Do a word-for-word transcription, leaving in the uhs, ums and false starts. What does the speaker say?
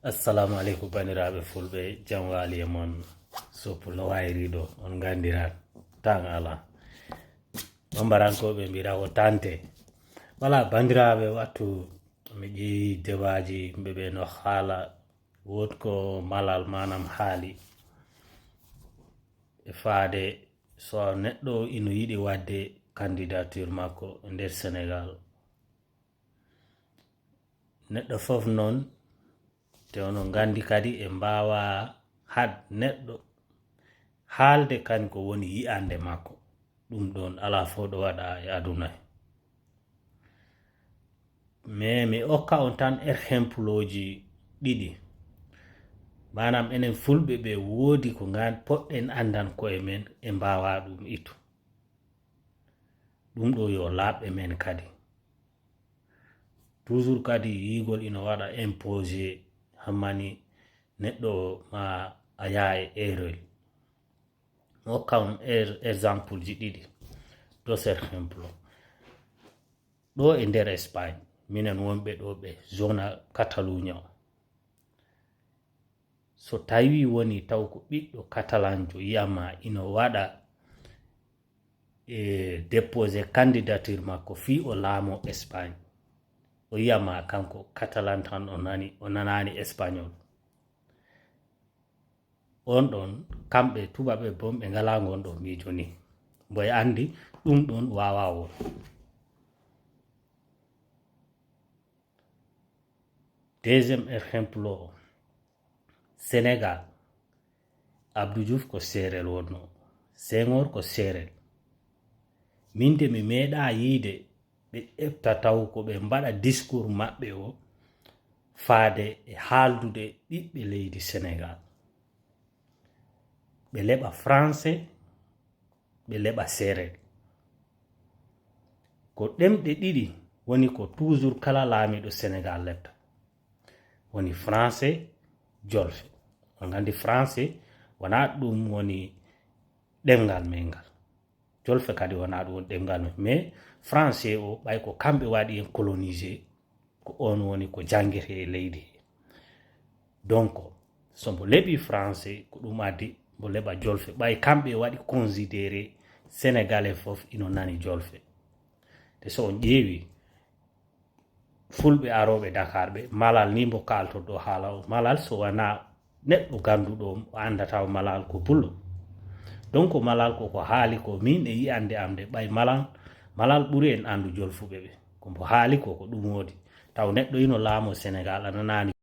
Assalamu aleykum, bandiraaɓe fulɓe, jam waali e mon. Soppu no wayri ɗo, on nganndiran, tan ala. Bambarankooɓe mbiɗa ko tante. Wala, bandiraaɓe, wattu mi ƴeewi debaaji, yimɓe ɓe no haala, wood ko Malal maanaam haali e faade so neɗɗo ino yiɗi waɗde candidature makko e nder Senegal. Neɗɗo fof noon, te onon nganndi kadi e mbaawa haɗ neɗɗo haalde kañ ko woni yi'annde makko. Ɗum ɗoon alaa fof ɗo waɗa e aduna he. Mais mi okka on tan erhempulooji ɗiɗi. Maanaam enen fulɓe ɓe woodi ko ngan poɗɗen anndan koye men e mbaawa ɗum ittu. Ɗum ɗo yo laaɓ e men kadi. Toujours kadi yiigol ino waɗa imposé hammani neɗɗo ma a yaa e erreur. Mi okka on er-, exemple ji ɗiɗi. Dos ejemplo. Ɗo e nder Espagne, minen wonɓe ɗo ɓe zona Catalunya o. So tawi woni taw ko ɓiɗɗo katalanjo yiyama ino waɗa e déposé candidature makko fii o laamo Espagne. O yiyama kanko katalan tan o nani, o nanani espagnol. On ɗon, kamɓe tubaɓe boom ɓe ngalaa ngon ɗo miijo ni. Mboy anndi ɗum ɗon waawaa won. Deuxième exemple o, Senegal, Abdou Diouf ko seerel wonno, Senghor ko seerel. Min de mi meeɗaa yiide ɓe ƴefta taw ko ɓe mbaɗa discours maɓɓe o faade e haaldude ɓiɓɓe leydi Senegal. Ɓe leɓa français, ɓe leɓa seerel. Ko ɗemɗe ɗiɗi woni ko toujours kala laamiiɗo Senegal leɓta. Woni français, jolfe. On nganndi français wonaa ɗum woni ɗemngal men ngal. Jolfe kadi wonaa ɗum woni ɗemngal men. Mais français o, ɓay ko kamɓe waɗi en colonisé, ko on woni ko janngete e leydi he. Donc, so mbo leɓi français, ko ɗum addi mbo leɓa jolfe. Ɓay kamɓe waɗi considéré Sénégalais fof ino nani jolfe. Te so on ƴeewi, fulɓe arooɓe Dakar ɓe, Malal ni mbo kaaltorɗo haala o. Malal so wonaa neɗɗo gannduɗo o, o anndata o Malal ko pullo. Donc Malal ko ko haali ko min e yi'annde am nde, ɓay Malal, Malal ɓuri en anndu jolfuɓe ɓe. Ko mbo haali ko, ko ɗum woodi. Taw neɗɗo ino laamo Senegal, a nanaani